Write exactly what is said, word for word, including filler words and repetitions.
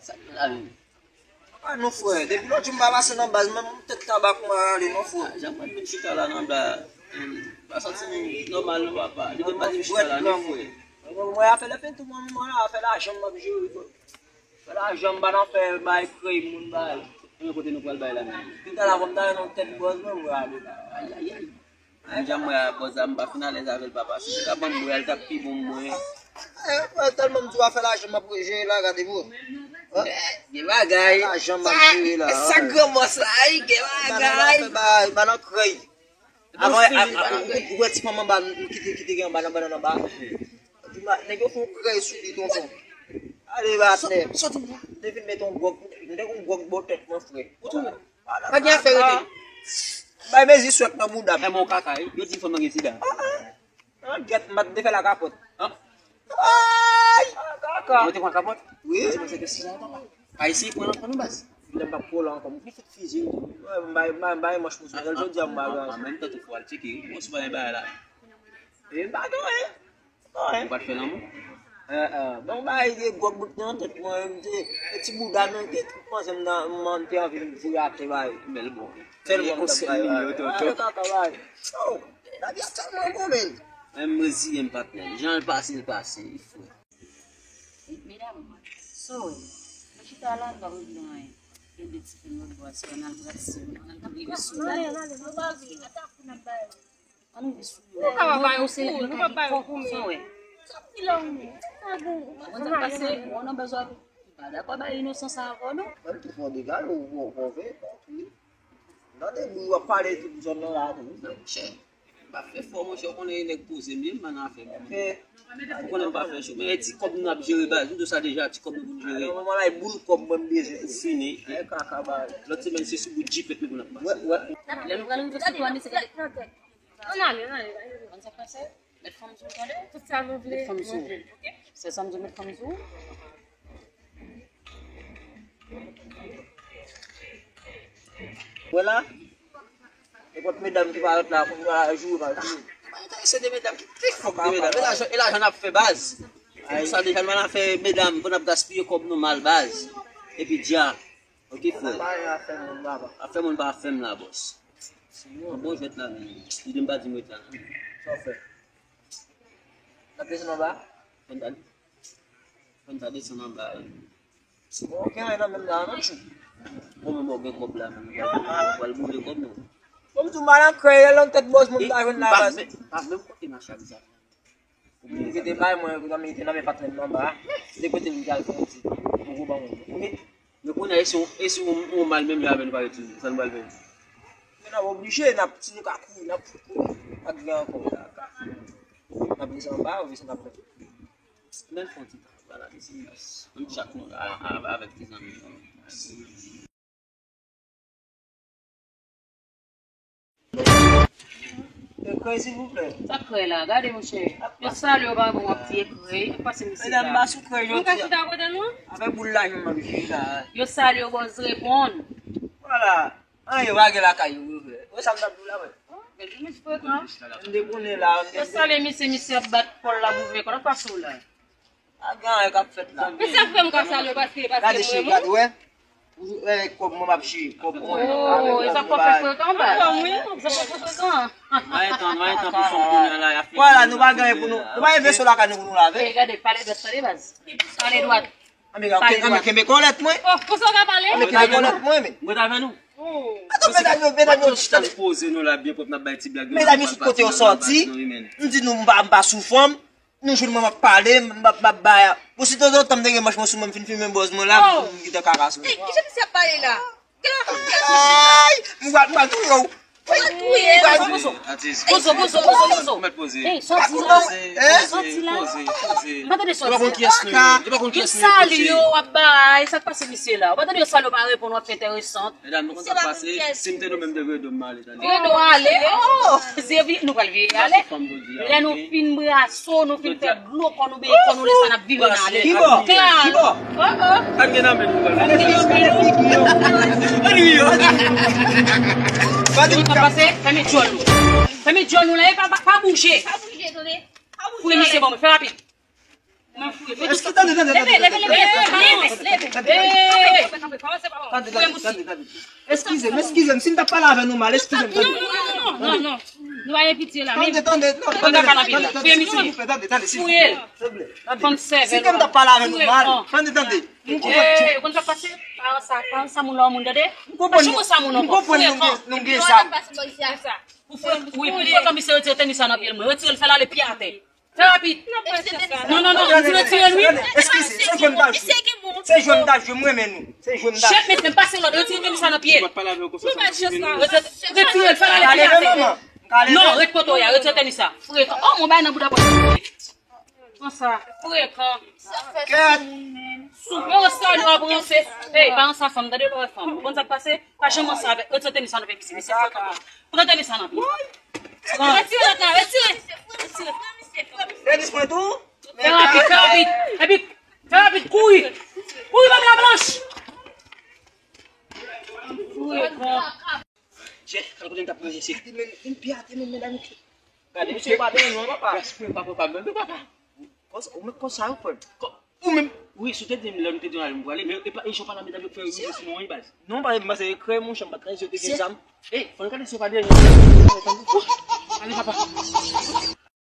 Sa k gen la menm? Papa nou frè, depi lòt jou m pa pase nan baz, menm tèt tabak mwen rale non frè. Jan mwen vin chita la nan baz, m pa santi m nòmal non papa. Depi m pa vin chita la non frè. Mwen afè lè fen tou mwen mwen la, afè lajan m ap jere frè. Afè lajan m pa nan fè bay krèy moun bay. Men kote nou pral bay la menm? Pita la fò m ta nan yon tèt bòz mwen mwen ale la. Ayayay. Menm jan m wè a bòz la, m pa fin alèz avè l papa. Si se ta ban m bwè a, li t ap pi bon mwen. Eh, tèlman m di w afè lajan m ap jere la, gade vre. Gen bagay. Lajan m ap jere la. Sa granmòs la, wi, gen bagay. Ba nan krèy. Avan, ou wè ti fanm anba, kite, kite gen anba nan bannann anba. Nèg yo fè yon krèy sou li, tonton. Ale, patnè. Sòti m. Te fin met yon gwòg, m te gen yon gwòg bò tèt mwen frè. Ou tou. Pa gen afè rete. Bay mezi swèt nan bouda m. Kaka, wi. Yo di fanm nan gen sida. An gèt, m pa t te fè la kapòt. Ay! Kaka. Mwen te pran kapòt? Wi. Se paske te sida, papa. Ayisyen pran nan pran nou baz. Lè m pa pran la ankò. M fè fizi. M bay, m bay, m bay manch pou sou. Jodi a m pa gen. An menm tan tou fò al tcheke. Mwen sou bay bagay la. E m pa gen anyen. Ou pa t fè lanmou? Bon, bay de gwòg bout nan tèt mwen, m te, e ti bouda m te tout panse m nan, m te anvi m vire atè bay. Bèl bon. Sèlman m t ap bay. Kaka bay. Oh, lavi a tèlman bon, men. Men m reziye m patnè. Jan l pase, l pase, frè. Medam, sa w wè? Mwen chita la, m pa regle anyen. Gen de ti pen lòt bò a, se ann al brase, ann al rive sou. Ann rive sou. Nou ka pa bay yon kou, nou ka bay yon kou, men. Sa w wè? Sa ki la ou? Sa bon. Mwen sa pase, mwen nan bezwen. M pa dakò bay inosans sa avè w, non. Mwen tou fè yon dega, ou, ou, ou veye kont, wi. Nan debri w ap pale tout zòn nan la tou. Monchè, m pa fè fò, monchè, ou konnen nèg poze m ye, m pa nan afè m. Ou konnen m pa fè cho. Men ti kòb nou ap jere baz, nou di w sa deja, ti kòb nou pou n jere. Mwen bay boul kòb mwen m bezwen tou. Fini. Lòt semèn se sou bout jipèt nou pou n ap pase. Lè nou pral rive sou twa, mesye, gade. Ann ale, ann ale. Konn sa k pase? Met fanm sou ou tande. Tout sa nou vle. Met fanm sou ou. Se sa m di w, met fanm sou ou. Wè la, nenpòt medam ki parèt la, pou nou al joure, pa joure. Mwen enterese de medam, ki, ki fòk de medam? E lajan, e lajan n ap fè baz. Se pou sa deja nou al fè medam, pou n ap gaspiye kòb nou mal baz. Epi dja. Ok, frè. Afè moun pa fè m la, bòs. Yon bon jwèt la, men. Li di m pa di m ret la. Sa w fè? N ap desann anba? Fò n ta, fò n ta desann anba, wi. Bon, gen anyen nan men m la, non, tchou. Bon, men mwen gen kòb la, men. Mwen pral boule kòb, non. Bon, m di w, m al an krèy, lè nan tèt bòz moun ta jwenn la, baz. Pa menm kote mache avè sa. Ou gen te bay mwen, ou nan men, te nan men patnè m anba. Se te kote m te al fè yon ti bobo ban mwen. Wi. Men kounye a, e si, e si yon, yon mal menm jan avè nou pare toujou, sa nou pral fè? Men n ap oblije, n ap, si nou ka kouri, n ap fout kouri. Pa t gen ankò. N ap desann anba, ou desann anba. N al fè yon ti tan, vwala, se sa. Menm chak moun, a, a, avèk ti zanmi yo. Ekrèy, silvouplè. Sa krèy la, gade monchè. Yo salye w pa bon, w ap di ekrèy, pase misye la. Medam, ba sou krèy jodi a. Nou ka chita kote nou? Avèk boul lajan m ap jere la. Yo salye w, bòz, reponn. Vwala. An, yo pa gen lakay yo, yo vre. Wè sa m t ap di w la, wè. M dekonnen la. Yo salye misye, misye ap bat kò l la pou vle kò l ap pase w la. Pa gen anyen k ap fèt la. Men sa k fè m ka salye w, paske, paske gade, cheri, gade, wè. Ou, eh, kòb mwen m ap jere, kòb mwen. Oh, e sa k fè frekan, baz. Wi, sa k fè frekan. Mwen tan, mwen tan pou fanm kounye a la, y ap fè. Vwala, nou pa gen anyen pou nou. Nou pa gen veso lakay nou pou nou lave. Eh, gade, pale dwat, tande, baz. Pale dwat. Anben, anben, kenbe kòlèt mwen. Oh, konsa w ka pale? Anben, kenbe kòlèt mwen, men. Mwen t avè nou. Ato, medam yo, medam yo, chita. Poze nou la byen pwòp, n ap bay ti blag yo. Medam yo sou kote yo sòti. M di nou, m pa, m pa sou fòm. Nou jwenn mwen, m ap pale, m ap, m ap bay. Bon, si tanzantan m te gen manch mwen sou mwen, m fin fimen bòz mwen la, m kite kaka sou. Ey, kijan misye ap pale la? Ay! M pral, m pral touye w. Pral touye w. Pozo, pozo, pozo, pozo. Ou mèt poze. Ey, sòti la. Sòti la. Poze, poze. Yo pa konn kiyès nou ye. Yo pa konn kiyès nou ye. Yo salye w, w ap bay. Sa k pase misye la? Ou pa tande yo salye w pa reponn, w ap fè enteresan. Medam, nou konn sa k pase, si m te nou menm de redo m ale, tande. Redo ale, oh, se vi-, nou pral vire ale. Lè nou fin brase w, nou fin fè dlo kò nou, beye kò nou, lè sa n ap vire n ale. Ki bò? Ki bò? Oh, oh. Ann gen nan men nou, pral. Ann gen nan men nou. Ann ri yo. Sa k pase? Fèmen djòl nou. Fèmen djòl nou la, e pa, pa, pa bouje. Pa bouje, tande. Pa bouje. Pou misye ban mwen, fè rapid. Eskize, tande, tande, tande, tande, tande, tande, tande, tande, tande, eskize m, eskize m, si m t ap pale avè nou mal, eskize m, tande. Non, non, non, non, non, nou pa gen pitye la. Tande, tande, non, tande, tande, tande, silvouplè, tande, tande, silvouplè, silvouplè, tande. Si ke m t ap pale avè nou mal, tande, tande. Ou konn sa k pase? Paran sa, paran sa moun la, moun tande. Ou konprann, ou konprann nou gen, nou gen zam. Wi, pou fè komisè retire tenis sa nan pye l, mwen. Retire l, fè l ale pye atè. Fè rapid. Non, non, non, non, retire l, wi. Eskize, se jwe m ta jwe. Se jwe m ta jwe, m renmen nou. Se jwe m ta jwe. Chèf, mesye, m pase lòd, retire tenis sa nan pye l. Retire l, fè l ale pye atè. Non, ret kote w ye a, retire tenis sa. Frekan. Oh, mwen bay nan bouda pòt. Pran sa. Frekan. Kèt. Soupe w sa, nou ap ranse. Ey, pa ranse fanm, tande, pa ranse fanm. Ou konn sa k pase? Pa janm ranse avèk, retire tenis sa nan pye misye. Misye frekan. Pran tenis sa nan pye. Pran. Retire lòt la, retire. Retire. Tenis mwen tou? Fè rapid, fè rapid. Epi, fè rapid, kouri. Kouri, banm la blanch. Kouri, pran. Chèf, al kote m t ap manje, chèf. Gade, men, men pye atè, men, medam. Gade, mesye, pa benyen non, papa. Respè, papa, pa benyen, papa. Konsa, ou menm konsa, wi, frè m. Ou menm, wi, si w te di m lè m te di w ale, m prale, men e pa, e jan w pale a medam yo fè rive sou mwen, wi, baz. Non, pa rive, pase ekrè, monchè, m pa t ka di w te gen zam. Ey, fò n gade si w pa dèyè. Ale, papa.